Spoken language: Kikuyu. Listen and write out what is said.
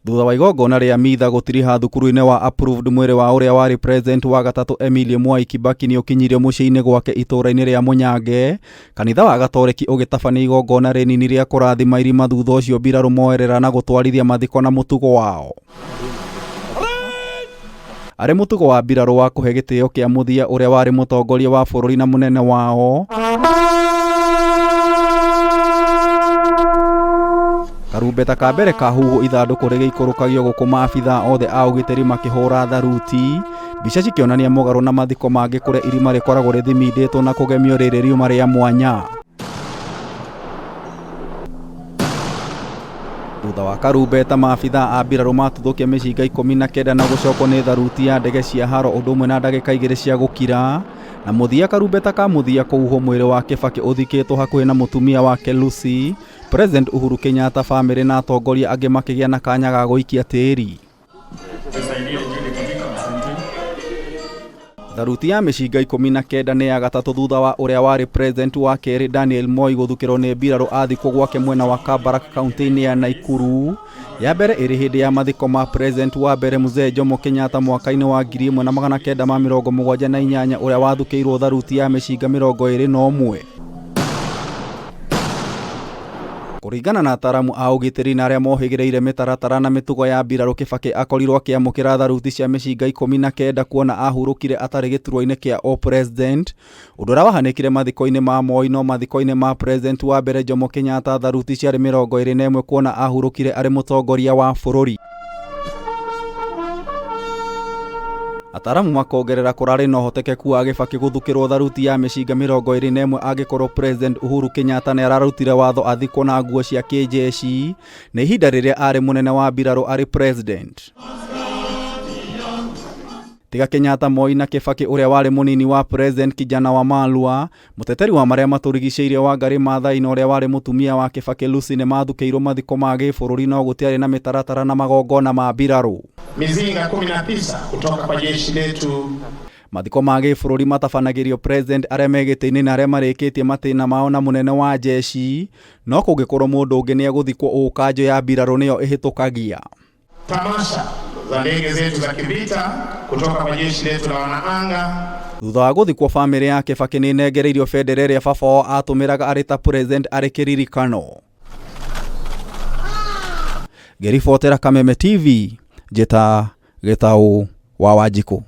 Thutha wa igongona rĩa mitha gũtiriha thukuru-inĩ wa Approved, mwĩrĩ wa ũrĩa warĩ president wa gatatũ Emilie Mwai Kibaki nĩ ũkinyirio mũciĩ-inĩ gwake itũũra-inĩ rĩa Mũnyange. Kanitha wa Gatoreki ũgĩtabania igongona rĩnini rĩa kũrathima irima, thutha ũcio mbirarũ moerera na gũtwarithia mathiko na mũtugo wao. Arĩ mũtugo wa mbirarũ wa kũhe gĩtĩo kĩa mũthia ũrĩa warĩ mũtongoria wa bũrũri na mũnene wao. Karumbeta ka mbere kahuhwo ithandũkũ rĩgĩikũrũkagio gũkũ maabithaa othe a ũgitĩri makĩhũra tharuti. Mbica cikĩonania mũgarũ na mathiko mangĩ kũrĩa irima rĩkoragwo rĩthimindĩtwo na kũgemio rĩrĩ riuma rĩa mwanya. Thutha wa karumbeta, maabithaa a mbirarũ matuthũkia mĩcinga 19 na gũcokwo nĩ tharuti ya ndege cia haro ũndũ ũmwe na ndagĩka 2 cia gũkira. Na mũthia karumbeta ka mũthia kũhuhwo mwĩrĩ wa Kibaki ũthikĩtwo hakuhĩ na mũtumia wake Lucy. President Uhuru Kenyatta, bamĩrĩ na atongoria angĩ makĩgĩa na kanya ga gũikia tĩri. Tharuti ya mĩcinga 19 nĩ ya gatatũ thutha wa ũrĩa warĩ president wa kerĩ Daniel Moi gũthukĩrwo nĩ mbirarũ athikwo gwake mwena wa Kabarak kaunti-inĩ ya Naikuru. Ya mbere ĩrĩ hĩndĩ ya mathiko ma president wa mbere Mzee Jomo Kenyatta mwaka-inĩ wa 1978 ũrĩa wathukĩirwo tharuti ya mĩcinga 21. Kũringana na ataramu a ũgitĩri na arĩa mohĩgĩrĩire mĩtaratara na mĩtugo ya mbirarũ, Kibaki akorirwo akĩamũkĩra tharuti cia mĩcinga 19 kuona ahurũkire atarĩ gĩturwa-inĩ kĩa ũ-president, ũndũ ũrĩa wahanĩkire mathiko-inĩ ma Moi, no mathiko-inĩ ma president wa mbere Jomo Kenyatta tharuti ciarĩ 21 kuona ahurũkire arĩ mũtongoria wa bũrũri. Ataramu makongerera kũrarĩ na ũhotekeku wa Kibaki gũthukĩrwo tharuti ya mĩcinga 21 angĩkorwo President Uhuru Kenyatta nĩ ararutire watho athikwo na nguo cia kĩnjeci nĩ ihinda rĩrĩa arĩ mũnene wa mbirarũ arĩ president. Tiga Kenyatta, Moi na Kibaki, ũrĩa warĩ mũnini wa president Kijana wa Malua, mũteteri wa marĩa matũrigicĩirie Wangarĩ Maathai na ũrĩa warĩ mũtumia wa Kibaki Lucy nĩ mathukĩirwo mathiko ma gĩbũrũri no gũtiarĩ na mĩtaratara na magongona ma mbirarũ. Mizinga 19 kutoka kwa jeshi letu. Mathiko ma gĩbũrũri matabanagĩrio president arĩa me gĩtĩ-inĩ na arĩa marĩkĩtie matĩna mao na mũnene wa jeshi, no kũngĩkorwo mũndũ ũngĩ nĩ egũthikwo ũũ kanjũ ya mbirarũ nĩyo ĩhĩtũkagia. Tamasha za ndege zetu za kivita kutoka kwa jeshi letu la wanaanga. Thutha wa gũthikwo, bamĩrĩ ya Kibaki nĩ ĩnengereirio bendera ĩrĩa baba wao atũmĩraga arĩ ta president arĩ kĩririkano. Ngĩribotera Kameme TV, njĩta Gĩtaũ wa Wanjikũ.